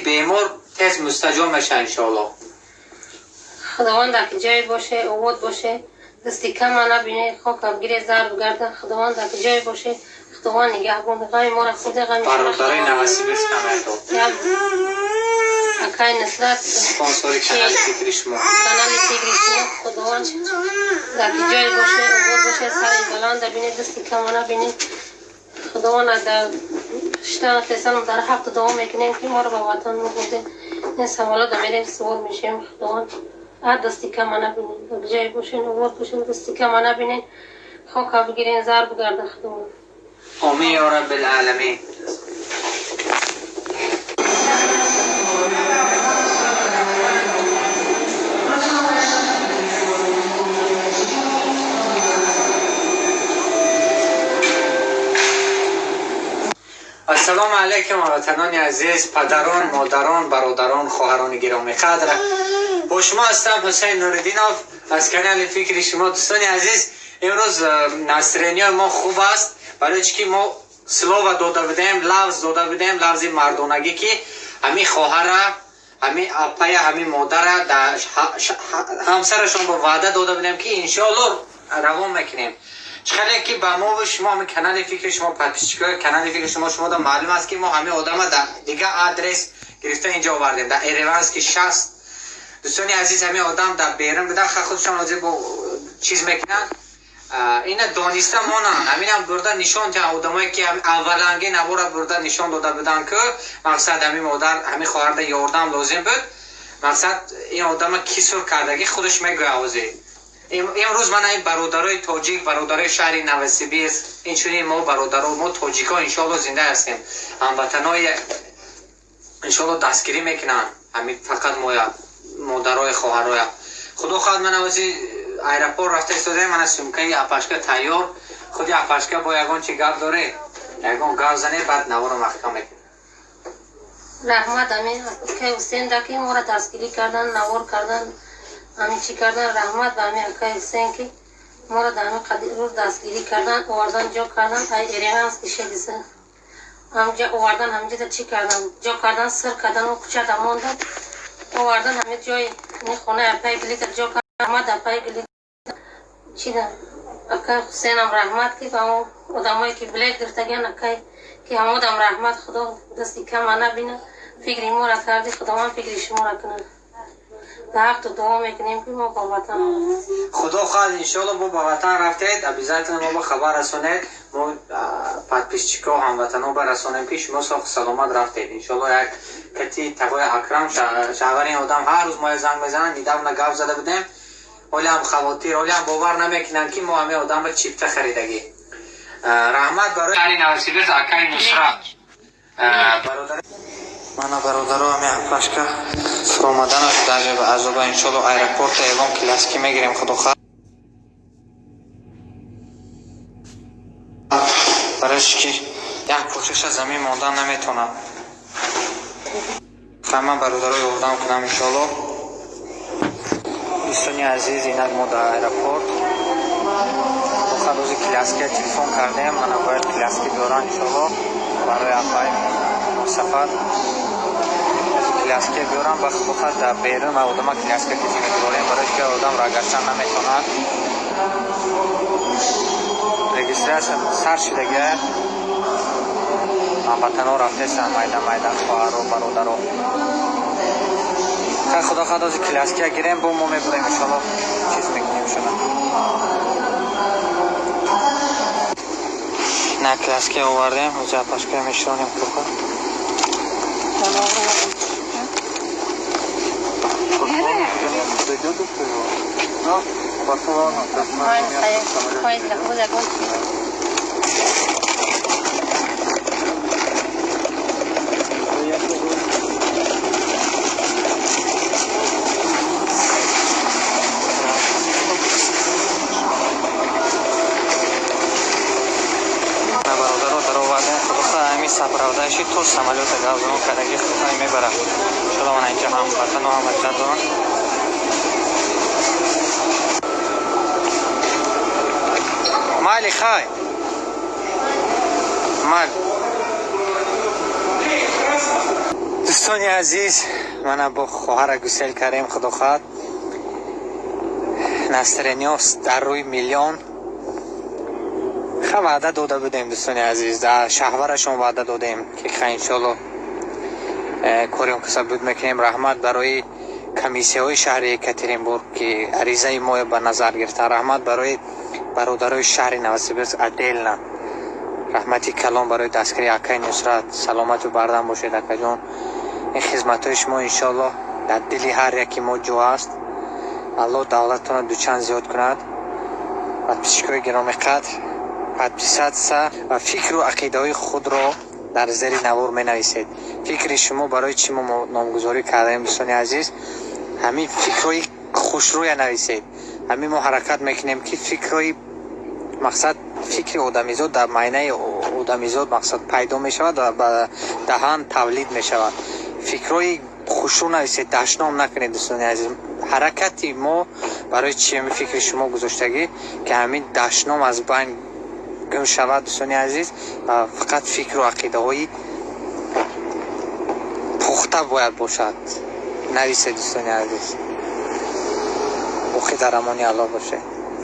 Бемор тез мустаҷоб меша, иншоалло. Худованд дар ҷое боше, обод боше, дасти кама набине, хока бигире, зар бигарда. Худованд дар ҷое боше, Худованд нигаҳбон. Ғами моро хӯрде, ғами Бародарои Новосибирск ҳамаето. Акай Нусрат, спонсори канали «Фикри шумо». Канали «Фикри шумо». Худованд дар ҷое боше, обод боше, сари баланд бине, дасти кама набине. Худованд дар шитана тесанам дар ҳақ дуо мекунем, ки моро ба ватан мебурде. Ин самолёта мерем, сувор мешем. Худованд ҳар дасти кама набинен, дар ҷое бошен, обод бошен, дасти кама набинен, хока бигирен, зар бигарда Худованд. Омин ё раббил аламин. Ассалому алайкум, ҳамватанони азиз, падарон, модарон, бародарон, хоҳарони гиромиқадр. Бо шумо ҳастам Ҳусайн Нуриддинов аз канали «Фикри шумо». Дӯстони азиз, имрӯз настроение ҳои мо хуб аст, барои чӣ ки мо слово дода будем, лафз дода будем, лафзи мардонагӣ, ки ҳамин хоҳара, ҳамин апая, ҳамин модара, ҳамсарашон бо ваъда дода будем, ки иншоалло равон мекунем. Чӣ ки ба мову шумо, ҳамин канали «Фикри шумо», подписчик ои канали «Фикри шумо», шумода маълум аст, ки мо ҳамин одама дар дига адрес гирифта инҷо овардем, дар Эриванский 60. Дӯстони азиз, ҳамин одам дар берун буда, худшон ҳозир бо чиз мекунанд. Ина дониста монанд, ҳаминам бурда нишон диҳанд одамое, ки авваланги навора бурда нишон дода буданд, ки мақсад ҳамин модар, ҳамин хоҳарда ёрдам лозим буд. Мақсад ин одама ки сур кардагӣ, худаш мегӯяд ҳозир. Имрӯз ман ин бародарои тоҷик, бародарои шаҳри Новосибирск, инчунин мо бародаро, мо тоҷикҳо иншоалло зинда ҳастем. Ҳамватанои иншоалло дастгирӣ мекунанд ҳамин фақат моя, модарои, хоҳароя. Худо хоҳад, ман ҳозир аэропорт рафта истодаем. Мана сумкаи апашка тайёр. Худи апашка бо ягон чи гап доре, ягон гап зане, баъд наворо маҳкам мекунем. Раҳмат амин акай Ҳусен да, ки моро дастгирӣ кардан, навор кардан, ҳамин чӣ кардан. Раҳмат ба ҳамин акай Ҳусен, ки моро дар ҳамин қадри рӯз дастгирӣ кардан, овардан, ҷо кардан. Ай Эриванский шедиса ҳамҷа овардан, ҳамҷода чӣ кардан, ҷо кардан, сир кардан, кучада мондан, овардан ҳамин ҷои хонаи апаи Гулита ҷо кардан. Раҳмат апаи Гулита, чида акай Ҳусенам раҳмат, ки ба он одамое, ки билет гирифтагиан, акай ки ҳамодам раҳмат. Худо дасти кама набина. Фикри моро карди, Худованд фикри шуморо кунад. Дар ҳақту дуо мекунем, ки мо ба ватан. Худо хоҳад, иншоалло, бо ба ватан рафтед, обязательно мо ба хабар расонед. Мо подписчик ҳо, ҳамватанҳо барасонем, ки шумо соҳ саломат рафтед, иншоалло. Як кати тағои Акрам, шавҳари ин одам, ҳар рӯз моя занг мезананд. Недавно гап зада будем, ҳолиам хавотир, ҳолиам бовар намекунанд, ки мо ҳамин одамро чипта харидагӣ. Раҳмат барои шаҳри Новосибирск, акаи Нусрат, бародар. Мана, бародаро, ҳамин апашка фуромаданаш даже ба азоба. Иншоалло, аэропорта ягон коляски мегирем, худо хоҳад, барои ки як почаша замин мондан наметавонад. Ҳама бародаро ёрдам кунам, иншоалло. Дӯстони азиз, инак мо дар аэропорт. Рӯзи коляска телефон кардем, мана бояд коляски биёранд, иншоалло, барои апай сафар коляска биёрам. Ба худо дар берун ва одама коляска кизи мебирорем, барои ки одам роҳ гаштан наметавонад. Регистрация сар шудага. Ҳамватанҳо рафтесанд майда майда, хоҳаро, бародаро. Хай, худо хоҳад, ози коляска гирем, бо мо мебурем, иншоалло, чиз мекунем, иншоалло. На, коляска овардем, ҳозир апашка меширонем курка. Дойдет до своего? Да, пошла она. Поезд ягон. Бародаро, даровардем. Худо ҳамин сопровождающий то самолёта гавзон кардаги, худо мебарад, иншоалло. Мана инҷа ҳамватану ҳамватан доранд. Майли, хай, майли. Дӯстони Дӯстони азиз, мана бо хоҳара гусел кардем. Худо хоҳад, настроение ст дар рӯи миллион. Ха, ваъда дода будем, дӯстони азиз, дар шаҳварашон ваъда додем, ки ха, иншоалло, кори он каса буд, мекунем. Раҳмат барои комиссияҳои шаҳри Екатеринбург, ки аризаи моро ба назар гирифтанд. Раҳмат барои бародарои шаҳри Новосибирск, отдельно раҳмати калон барои дастгирии акаи Нусрат. Саломату бардам бошед, акаҷон. Ин хизматҳои шумо, иншоаллоҳ, дар дили ҳар яки мо ҷо аст. Аллоҳ давлатонро дучанд зиёд кунад. Подписчик ои гиромиқадр, подписаться ва фикру ақидаҳои худро дар зери навор менависед. Фикри шумо, барои чӣ мо номгузорӣ кардаем, дӯстони азиз, ҳамин фикрҳои хушрӯя нависед. Ҳамин мо ҳаракат мекунем, ки фикрҳои, мақсад, фикри одамизод дар майнаи одамизод, мақсад, пайдо мешавад ва ба даҳан тавлид мешавад. Фикрҳои хушрӯ нависед, дашном накунед, дӯстони азиз. Ҳаракати мо барои чи ҳамин фикри шумо гузоштагӣ, ки ҳамин дашном аз байн гум шавад, дӯстони азиз, ва фақат фикру ақидаҳои пухта бояд бошад. Нависед, дӯстони азиз. Боқӣ дар амони Аллоҳ бошед.